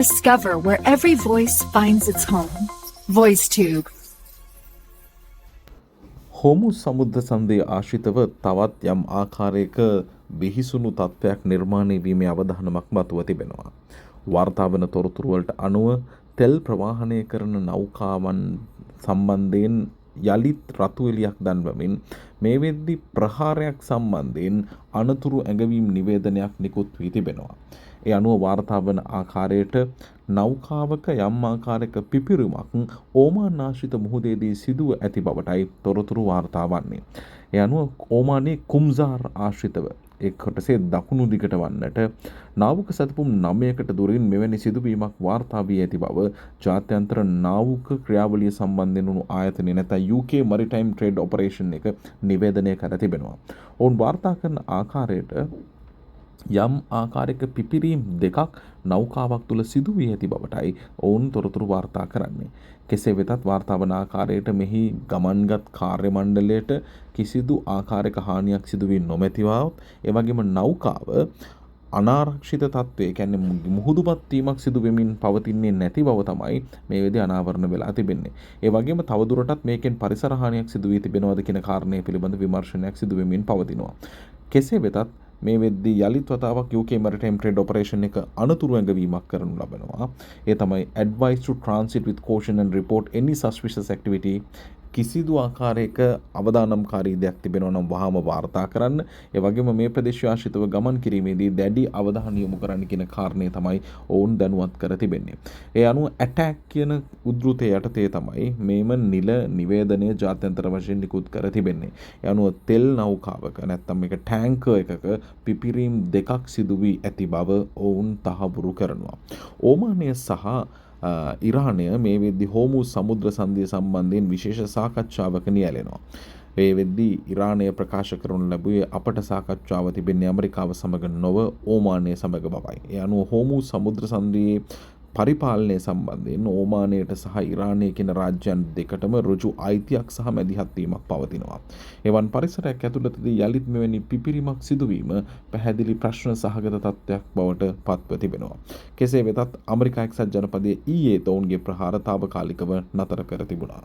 Discover where every voice finds its home. VoiceTube. හෝමුස් සමුද්‍ර සන්ධිය ආශ්‍රිතව තවත් යම් ආකාරයක බිහිසුණු තත්ත්වයක් නිර්මාණය වීමේ අවධානමක් මතුව තිබෙනවා. වාර්තා වන තොරතුරු වලට අනුව තෙල් ප්‍රවාහනය කරන නෞකාවන් සම්බන්ධයෙන් යළිත් රතු එළියක් දන්වමින් මේ වෙද්දි ප්‍රහාරයක් සම්බන්ධයෙන් අනතුරු ඇඟවීම් නිවේදනයක් නිකුත් වී තිබෙනවා. ඒ අනුව වාර්තා වන ආකාරයට නෞකාවක යම් ආකාරයක පිපිරීමක් ඕමාන් ආශ්‍රිත මුහුදේදී සිදුව ඇති බවටයි තොරතුරු වාර්තා වන්නේ. ඒ අනුව ඕමානයේ කුම්සාර් ආශ්‍රිතව ඒ කොටසේ දකුණු දිගට වන්නට නාවුක සැතපුම් 9කට දුරින් මෙවැනි සිදුවීමක් වාර්තා වී ඇති බව ජාත්‍යන්තර නාවුක ක්‍රියාවලිය සම්බන්ධයෙන් වුණු ආයතනය නැත්නම් UK Maritime Trade Operation එක නිවේදනය කර තිබෙනවා. ඔවුන් වාර්තා කරන ආකාරයට යම් ආකාරයක පිපිරීම් දෙකක් නෞකාවක් තුළ සිදු වී ඇති බවටයි ඔවුන් තොරතුරු වාර්තා කරන්නේ. කෙසේ වෙතත් වාර්තා වන ආකාරයට මෙහි ගමන්ගත් කාර්ය මණ්ඩලයට කිසිදු ආකාරයක හානියක් සිදු වී නොමැතිව, ඒ වගේම නෞකාව අනාරක්ෂිත තත්ත්වය, ඒ කියන්නේ මුහුදුපත් වීමක් සිදු වෙමින් පවතින්නේ නැති බව තමයි මේ වෙද්දී අනාවරණ වෙලා තිබෙන්නේ. ඒ වගේම තවදුරටත් මේකෙන් පරිසර හානියක් සිදු වී තිබෙනවද කියන කාරණය පිළිබඳ විමර්ශනයක් සිදු වෙමින් පවතිනවා. කෙසේ වෙතත් මේ වෙද්දී යළිත් වතාවක් UK Maritime Trade Operation එක අනතුරු ඇඟවීමක් කරනු ලබනවා. ඒ තමයි "Advice to transit with caution and report any suspicious activity." කිසිදු ආකාරයක අවදානම්කාරී දෙයක් තිබෙනවා නම් වහාම වාර්තා කරන්න. ඒ වගේම මේ ප්‍රදේශය ආශ්‍රිතව ගමන් කිරීමේදී දැඩි අවධානය යොමු කරන්න කියන කාරණය තමයි ඔවුන් දැනුවත් කර තිබෙන්නේ. ඒ අනුව ඇටැක් කියන උද්ධෘතය යටතේ තමයි මේම නිල නිවේදනය ජාත්‍යන්තර වශයෙන් නිකුත් කර තිබෙන්නේ. ඒ අනුව තෙල් නෞකාවක නැත්නම් මේක ටැංකර් එකක පිපිරීම් දෙකක් සිදු වී ඇති බව ඔවුන් තහවුරු කරනවා. ඕමානය සහ ඉරානය මේ වෙද්දි හෝමුස් සමුද්‍ර සන්ධිය සම්බන්ධයෙන් විශේෂ සාකච්ඡාවක නියැලෙනවා. ඒ වෙද්දී ඉරානය ප්‍රකාශ කරනු ලැබුවේ අපට සාකච්ඡාව තිබෙන්නේ ඇමරිකාව සමග නොව ඕමානය සමග බවයි. ඒ අනුව හෝමුස් සමුද්‍ර සන්ධියේ පරිපාලනය සම්බන්ධයෙන් ඕමානයට සහ ඉරානය කියන රාජ්‍යයන් දෙකටම ඍජු අයිතියක් සහ මැදිහත් වීමක් පවතිනවා. එවන් පරිසරයක් ඇතුළතදී යළිත් මෙවැනි පිපිරීමක් සිදුවීම පැහැදිලි ප්‍රශ්න සහගත තත්ත්වයක් බවට පත්ව තිබෙනවා. කෙසේ වෙතත් ඇමරිකා එක්සත් ජනපදයේ ඊයේ ඔවුන්ගේ ප්‍රහාර තාවකාලිකව නතර කර තිබුණා.